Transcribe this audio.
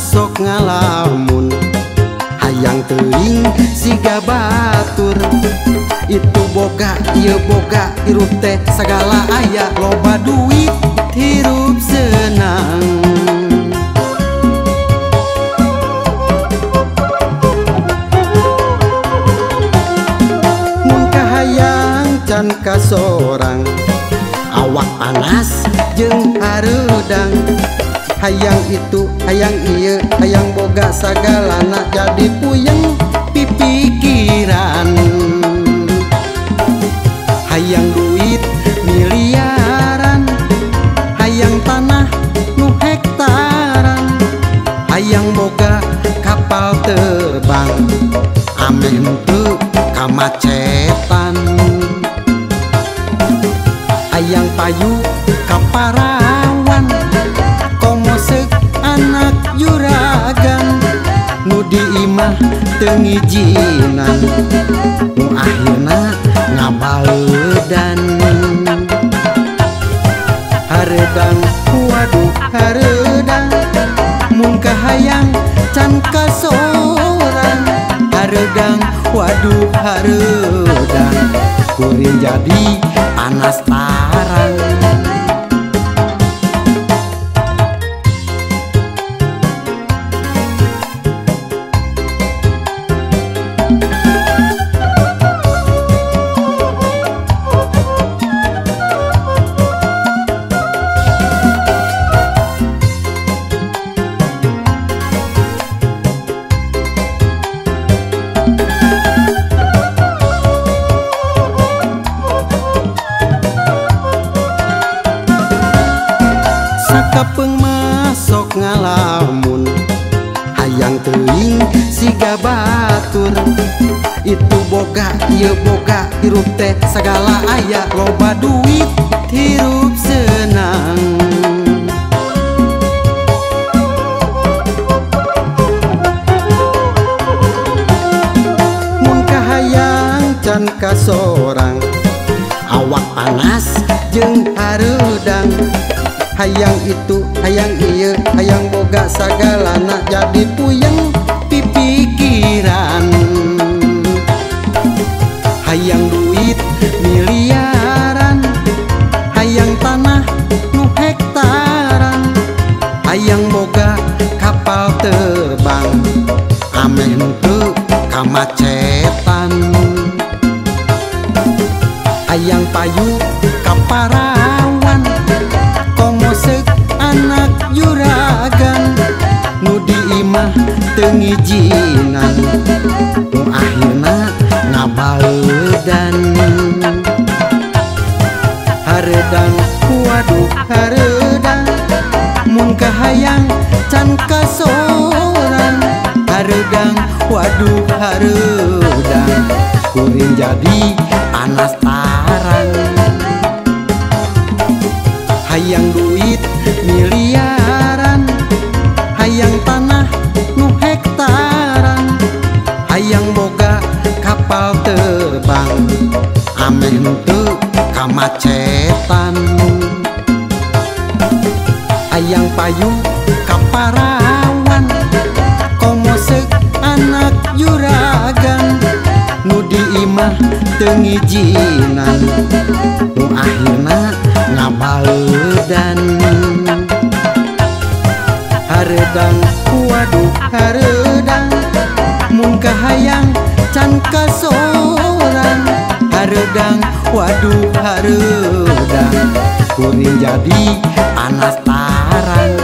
sok ngalamun, hayang teuing siga batur. Itu boga ieu boga hirup teh sagala aya, loba duit hirup senang. Mun kahayang can kasorang, awak panas jeung hareudang. Hayang itu hayang ieu hayang boga sagalana, jadi puyeng pipikiran. Hayang duit miliaran, hayang tanah nu hektaran, hayang boga kapal terbang, ameh henteu kamacetan. Hayang payu ka parawan, komo seuk anak juragan, nu di imah teu ngijinan, nu akhirna ngabaleudan. Hareudang waduh hareudang, mun kahayang can kasorang. Hareudang waduh hareudang, kuring jadi panas tarang. Sakapeung mah sok ngalamun, hayang teuing siga batur. Itu boga ieu boga hirup teh sagala aya, loba duit hirup senang. Mun kahayang can kasorang, awak panas jeung hareudang. Hayang itu hayang ieu hayang boga sagalana, jadi puyeng pipikiran. Hayang duit miliaran, hayang tanah nu hektaran, hayang boga kapal terbang, ameh henteu kamacetan. Hayang payu ka parawan, komo seuk anak juragan, nu di imah teu ngijinan, nu akhirna ngabaleudan. Hareudang waduh hareudang, mun kahayang can kasorang. Hareudang waduh hareudang, kuring jadi panas tarang. Hayang duit miliaran, hayang tanah nu hektaran, hayang boga kapal terbang, ameh henteu kamacetan. Hayang payu ka parawan, komo seuk anak juragan, nu di imah teu ngijinan, nu akhirna ngabaleudan. Hareudang waduh hareudang, mun kahayang can kasorang. Hareudang waduh hareudang, kuring jadi panas tarang.